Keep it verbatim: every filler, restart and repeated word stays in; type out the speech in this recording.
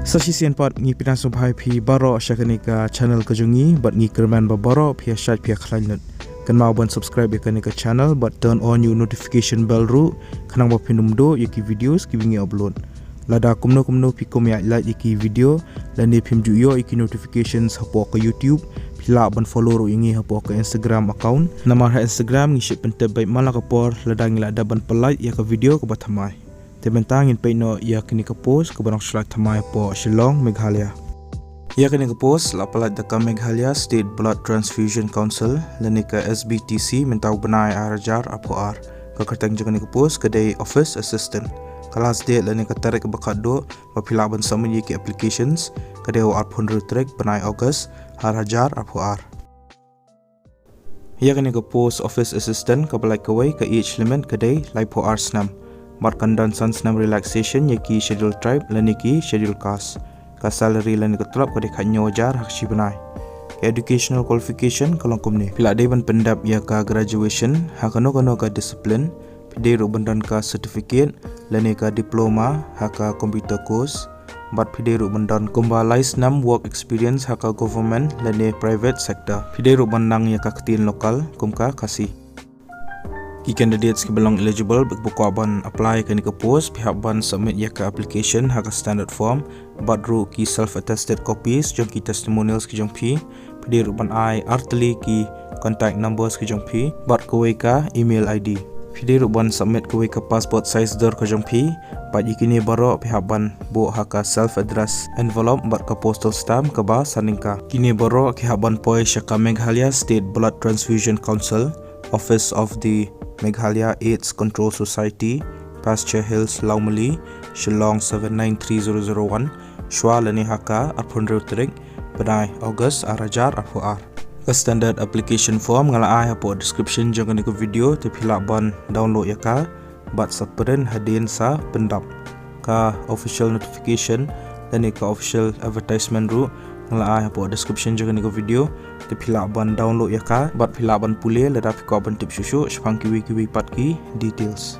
Sa shisien pat ngi pyndonkam sngewbha ïa phi baroh sha kane ka channel ka jong ngi, bad ngi kyrmen ba baroh phi ïa shait phi ïa khlaiñ lut. Kynmaw ban subscribe ïa kane ka channel bad turn on ïa u notification bell ruh, khnang ba phin ym duh ïa ki videos kiba ngi upload. Lada kumno kumno phi kum ïa like ïa ki video lane phim ju ïoh ïa ki notifications hapoh ka YouTube, phi lah ban follow ruh ïa ngi hapoh ka Instagram account. Namar ha Instagram ngi shait pyntip beit man la ka por lada ngi la dep ban pynlait ïa ka video kaba thymmai. Te mynta ngin peit noh ïa kane ka post kaba nongshla thymmai hapoh Shillong, Meghalaya. Ïa kane ka post la pynlait da ka Meghalaya State Blood Transfusion Council lane ka S B T C mynta u bnai ar hajar arphew ar. Ka kyrteng jong kane ka post ka dei Office Assistant. Ka last date lane ka tarik kaba khatduh ba phi lah ban submit ïa ki applications ka dei u arphew hynriew tarik bnai August ar hajar arphew ar. Ïa kane ka post Office Assistant kaba lait kawei ka age limit ka dei laiphew ar snem. Bad kan don san snem relaxation ïa ki Scheduled Tribe lane ki Scheduled Caste. Ka salary lane ka tulop ka dei khathynñiew hajar ha ka shi bnai. Ka educational qualification ka long kumne. Phi lah dei ban pyndep ïa ka graduation ha kano kano ka discipline. Phi dei ruh ban don ka certificate lane ka diploma ha ka computer course. Bad phi dei ruh ban don kumba lai snem work experience ha ka government lane private sector. Phi dei ruh ban nang ïa ka ktien local kum ka Khasi. Ki candidates kiba long eligible ba kwah ban apply ïa kane ka post, phi hap ban submit ïa ka application ha ka standard form bad ruh ki self attested copies jong ki testimonials ki jong phi. Phi dei ruh ban ai artylli ki contact numbers ki jong phi bad kawei ka email I D. Phi dei ruh ban submit kawei ka passport size dur ka jong phi. Bad ïa kine baroh phi hap ban buh ha ka self address envelope bad ka postal stamp kaba san tyngka. Kine baroh ki hap ban poi sha ka Meghalaya State Blood Transfusion Council, Office of the Meghalaya AIDS Control Society, Pasture Hills, Lawmali, Shillong seven nine three zero zero one, shwa lane ha ka arphew hynriew tarik bnai August ar hajar arphew ar. Ka standard application form nga la ai hapoh description jong kane ka video, te phi lah ban download ïa ka bad sa print hadien sa pyndap. Ka official notification lane ka official advertisement ruh nga la ai hapoh description jong kane ka video, te phi lah ban download ïa ka bad phi lah ban pule lada phi kwah ban tip shuh shuh shaphang kiwei kiwei pat ki details.